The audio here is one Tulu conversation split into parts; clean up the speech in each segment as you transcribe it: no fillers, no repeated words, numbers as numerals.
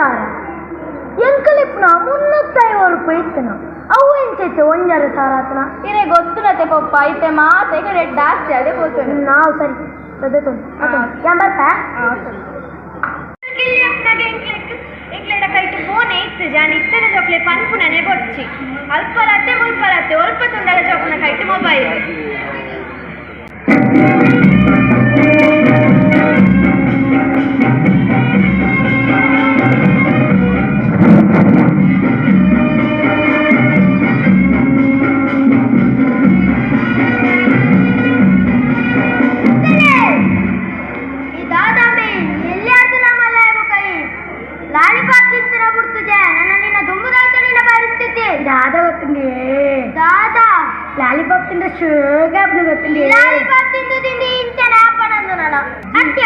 ಸಾರ ಎಂಕಲಿಪ್ಪುನ 350 ರೂಪಾಯಿ ಇತ್ತನ ಅವು ಎಂಚೈತೆ 1.5 ಸಾವಿರ ಆತನ ಇರೆ ಗೊತ್ತುನತೆ ಪಪ್ಪ ಇತ್ತೆ ಮಾತೆಗೆ ರೇಟ್ ಜಾಸ್ತಿ ಅದೇ ಪೋತುಂಡು ನಾವು ಸರಿ ಯಾನ್ ಬರ್ಪೆ ಎಂಕ್ಲೆಡ ಕೈಟ್ ಫೋನ್ ಇತ್ತು ಜಾನ್ ಇತ್ತನ ಜೋಕ್ಲೆ ಪನ್ಪುನನೆ ಬೊಡ್ಚಿ ಅಲ್ಪರಾತೆ ಮುಲ್ಪರಾತೆ ಒಲ್ಪ ತುಂಡಲ ಜೋಕ್ನ ಕೈಟ್ ಮೊಬೈಲ್ ದಾದಾ ಗೊತ್ತುಂಡಿ ದಾದಾ ಲಾಲಿಪಾಪ್ ತಿಂದ ಶೋಗಾಪ್ನ ಗೊತ್ತುಂಡಿ ಲಾಲಿಪಾಪ್ ತಿಂದು ತಿಂದು ಇಂಚನ ಆಪಣಂದು ನನ ಅತ್ಯ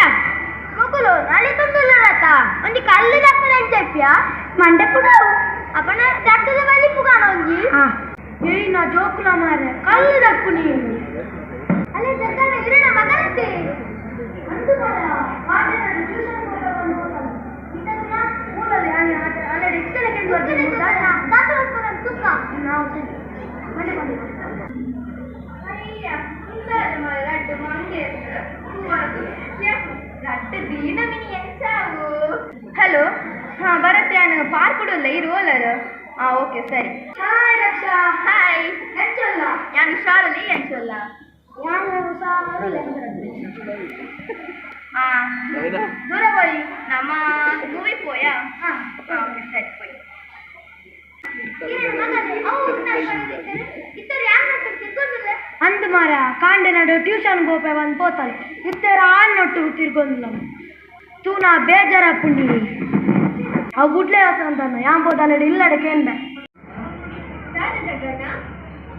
ಮುಕುಲು ನಳಿ ತುಂದುಲ್ಲರತ ಒಂಜಿ ಕಲ್ಲು ದಕ್ಕುನ ಎಂಚಪ್ಯ ಮಂಡೆ ಪುಡ ಅಪಣ ದಕ್ಕದ ಬಲಿ ಪುಗಾನ ಒಂಜಿ ಏಯ್ ನಾ ಜೋಕುಲ ಮಾರೆ ಕಲ್ಲು ದಕ್ಕುನಿ ಅಲೆ ಜಗ್ಗನ ಇರಣ ಮಗನತೆ ಅಂದು ಮಾರ ಮಾತೆ ನಾನು ಟ್ಯೂಷನ್ ಹೋಗವನ್ನು ಹೋಗಲ್ಲ ಇದನ್ನ ಊರಲ್ಲಿ ಆಲ್ರೆಡಿ ಇಷ್ಟನೇ ಕೆಂದು ಬರ್ತೀನಿ ದಾತ ತುಕ್ಕ ನಾವು ಸರಿ ಮಂಡೆ ಮಂಡೆ ಅಯ್ಯ ಇಂದಾದ ಮಾರೆ ರಡ್ಡು ಮಂಗೆ ರಡ್ಡು ದೀನ ಮಿನಿ ಎಂಚಾವು ಹಲೋ ಹಾಂ ಬರತ್ತೆ ನಾನು ಪಾರ್ಕ್ ಉಲ್ಲ ಇರು ಓಲರು ಹಾಂ ಓಕೆ ಸರಿ ಹಾಯ್ ರಕ್ಷಾ ಹಾಯ್ ಎಂಚೊಲ್ಲ ನಾನು ಹುಷಾರಲ್ಲಿ ಎಂಚೊಲ್ಲ ಯಾನು ಹುಷಾರಿಲ್ಲ ಹಾಂ ದೂರ போய் ನಮ್ಮ ಮೂವಿ போயா ಹಾಂ ಓಕೆ ಸರಿ போய் ಅಂದು ಮಾರ ಕಾಂಡೆ ನಡು ಟ್ಯೂಷನ್ ಗೋಪೆ ಒಂದು ಪೋತಲ್ ಇತ್ತರ ಆಣ್ಣೊಟ್ಟು ತಿರ್ಗೊಂದು ತೂನಾ ಬೇಜಾರ ಪುಂಡಿ ಅವು ಗುಡ್ಲೆ ಹೊಸ ಅಂತಾನ ಯಾನ್ ಪೋತಲ್ಲ ಇಲ್ಲಡ ಕೇನ್ಬೆ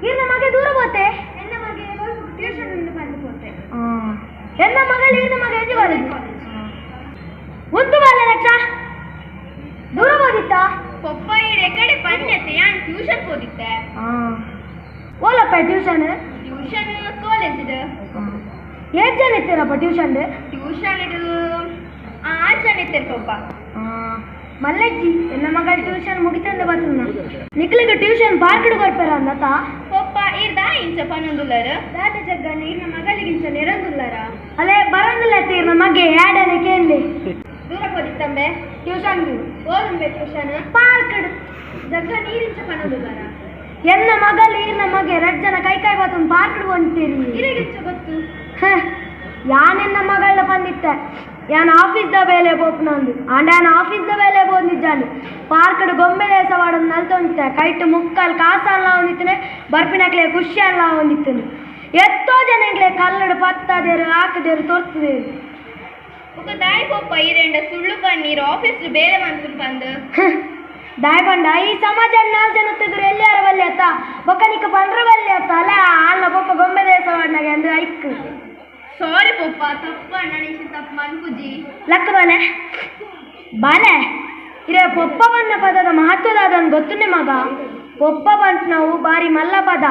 ಇರ್ನ ಮಗೆ ದೂರ ಪೋತೆ ಎನ್ನ ಮಗೆ ಟ್ಯೂಷನ್ ಬಂದು ಪೋತೆ ಎನ್ನ ಮಗಳು ಇರ್ನ ಮಗ ಎಲ್ಲಿ ಕಾಲೇಜ್ ಒಂದು ಬಾಲ ರಕ್ಷಾ ದೂರ ಹೋದಿತ್ತಾ ಪಪ್ಪ ಈ ಕಡೆ ಪಣ್ಣತೆ ಯಾನ್ ಟ್ಯೂಷನ್ ಹೋದಿತ್ತೆ ಓಲಪ್ಪ ಟ್ಯೂಷನ್ ಟ್ಯೂಷನ್ ಕಾಲೇಜ್ ಏಟ್ ಜನ ಇತ್ತೀರಪ್ಪ ಟ್ಯೂಷನ್ ಟ್ಯೂಷನ್ ಇದು ಆರು ಜನ ಇತ್ತೀರ ಪಪ್ಪ ಮಲ್ಲಜ್ಜಿ ಎನ್ನ ಮಗಳ ಟ್ಯೂಷನ್ ಮುಗಿತಂದ ಬರ್ತದ ನಿಕ್ಲಿಗೆ ಟ್ಯೂಷನ್ ಪಾರ್ಕ್ ಕೊರ್ಪೇರ ಅಂದತ ಪಪ್ಪ ಇರ್ದ ಇಂಚ ಪನ್ನೊಂದುಲ್ಲರ ದಾದ ಜಗ್ಗಣ್ಣ ಇರ್ನ ಮಗಳಿಗೆ ಇಂಚ ನೆರಂದುಲ್ಲರ ಅಲ್ಲೇ ಬರಂದಿಲ್ಲ ತೀರ್ನ ಮಗೆ ಯಾಡನೆ ಕೇನ್ಲಿ ದೂರ ಹೋದಿತ್ತಂಬೆ ಟ್ಯೂಷನ್ ಓದುಂಬೆ ಟ್ಯೂಷನ್ ಪಾರ್ಕ್ ಜಗ್ಗ ನೀರಿಂಚ ಪನ್ನೊಂದುಲ್ಲರ ಎನ್ನ ಮಗಲ್ ಈರ್ನ ಮಗೆ ರಡ್ ಜನ ಕೈ ಕೈ ಬತ್ತೊಂದು ಪಾರ್ಕ್ ಅಂತೀರಿ ಇರೆಗಿಂಚ ಗೊತ್ತು ಯಾನೆನ್ನ ಮಗಳ ಬಂದಿತ್ತೆ ಯಾನ್ ಆಫೀಸ್ದ ಬೇಲೆ ಪೋಪುನಂದು ಆಂಡ ಯಾನ್ ಆಫೀಸ್ದ ಬೇಲೆ ಪೋಂದಿಜ್ಜಾಂಡು ಪಾರ್ಕಡ್ ಗೊಂಬೆ ದೇಶ ವಾಡೊಂದು ನಲ್ತೊಂದಿತ್ತೆ ಕೈಟ್ ಮುಕ್ಕಲ್ ಕಾಸಲ್ಲ ಒಂದಿತ್ತನೆ ಬರ್ಪಿನಕ್ಲೆ ಖುಷಿ ಅಲ್ಲ ಒಂದಿತ್ತನೆ ಎತ್ತೋ ಜನಗಳೇ ಕಲ್ಲಡು ಪತ್ತದೇರು ಹಾಕದೇರು ತೊರ್ತದೇರು ఒక ದಾಯಿ ಪೊಪ್ಪ ಇರೆಂಡ ಸುಳ್ಳು ಪನ್ನೀರು ಆಫೀಸ್ ಬೇಲೆ ಮನ್ಪುನ್ ಪಂದು ದಾಯ್ ಪಂಡ ಈ ಸಮಾಜ ನಾಲ್ ಜನ ಎತ್ತಿದ್ರು ಎಲ್ಲಿಯಾರ ಬಲ್ಲೆ ಅತ್ತ ಬೊಕ್ಕನಿಕ್ಕ ಪಂಡ್ರ ಬಲ್ಲೆ ಅತ್ತ ಅಲ್ಲ ಆಲ್ನ ಪೊಪ್ಪ ಗೊಂಬೆ ದೇಶ ವಾಡ್ನಾಗೆ ಅಂದ್ರೆ ಐಕ್ ಸಾರಿ ಪೊಪ್ಪ ತಪ್ಪ ನನಗೆ ತಪ್ಪು ಮನ್ಪುಜಿ ಲಕ್ಕ ಬಾಲೆ ಬಾಲೆ ಇರೇ ಪೊಪ್ಪ ಬನ್ನ ಪದದ ಮಹತ್ವದಾದನ್ ಗೊತ್ತುನ್ನೆ ಮಗ ಪೊಪ್ಪ ಬಂಟ್ ನಾವು ಬಾರಿ ಮಲ್ಲ ಪದ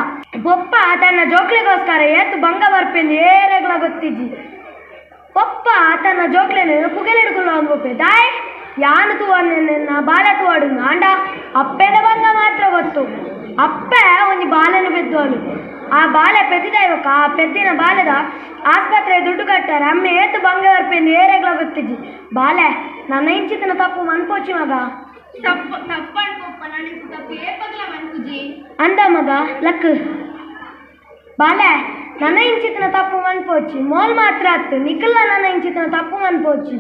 ಪೊಪ್ಪ ತನ್ನ ಜೋಕ್ಲಿಗೋಸ್ಕರ ಏತು ಭಂಗ ಬರ್ಪಿಂದು ಏರೆಗ್ಲ ಗೊತ್ತಿಜ್ಜಿ ಪೊಪ್ಪ ತನ್ನ ಜೋಕ್ಲೆನು ಪುಗೆಲೆಡುಕುಲ್ಲ ಒಂದು ಪೊಪ್ಪೆ ದಾಯ್ ಯಾನು ತೂವನ್ನ ಬಾಲೆ ತೂವಾಡು ಆಂಡ ಅಪ್ಪೆನ ಭಂಗ ಮಾತ್ರ ಗೊತ್ತು ಅಪ್ಪೆ ಒಂಜಿ ಬಾಲೆನು ಪೆದ್ದೋಲು ಆ ಬಾಲೆ ಪೆದ್ದಿದಾಯ್ವಕ್ಕ ಆ ಪೆದ್ದಿನ ಬಾಲೆದ ಆಸ್ಪತ್ರೆ ದುಡ್ಡು ಕಟ್ಟಾರೆ ಅಮ್ಮೆ ಏತು ಭಂಗ ಬರ್ಪಿಂದು ಏರೆಗ್ಲ ಗೊತ್ತಿಜ್ಜಿ ಬಾಲೆ ನನ್ನ ಇಂಚಿತನ ತಪ್ಪು ಮನ್ಪೋಚಿ ಮಗ ತಪ್ಪು ತಪ್ಪು ಪೊಪ್ಪ ನನಗೆ ತಪ್ಪು ಏಪಗ್ಲ ಮನ್ಪುಜಿ ಅಂದ ಮಗ ಲಕ್ ಬಾಲೆ ನನ್ನ ಇಂಚಿತನ ತಪ್ಪು ಮನ್ಪೋಚಿ ಮೋಲ್ ಮಾತ್ರ ಅತ್ತು ನಿಖಲ್ಲ ನನ್ನ ಇಂಚಿತನ ತಪ್ಪು ಮನ್ಪೋಚಿ.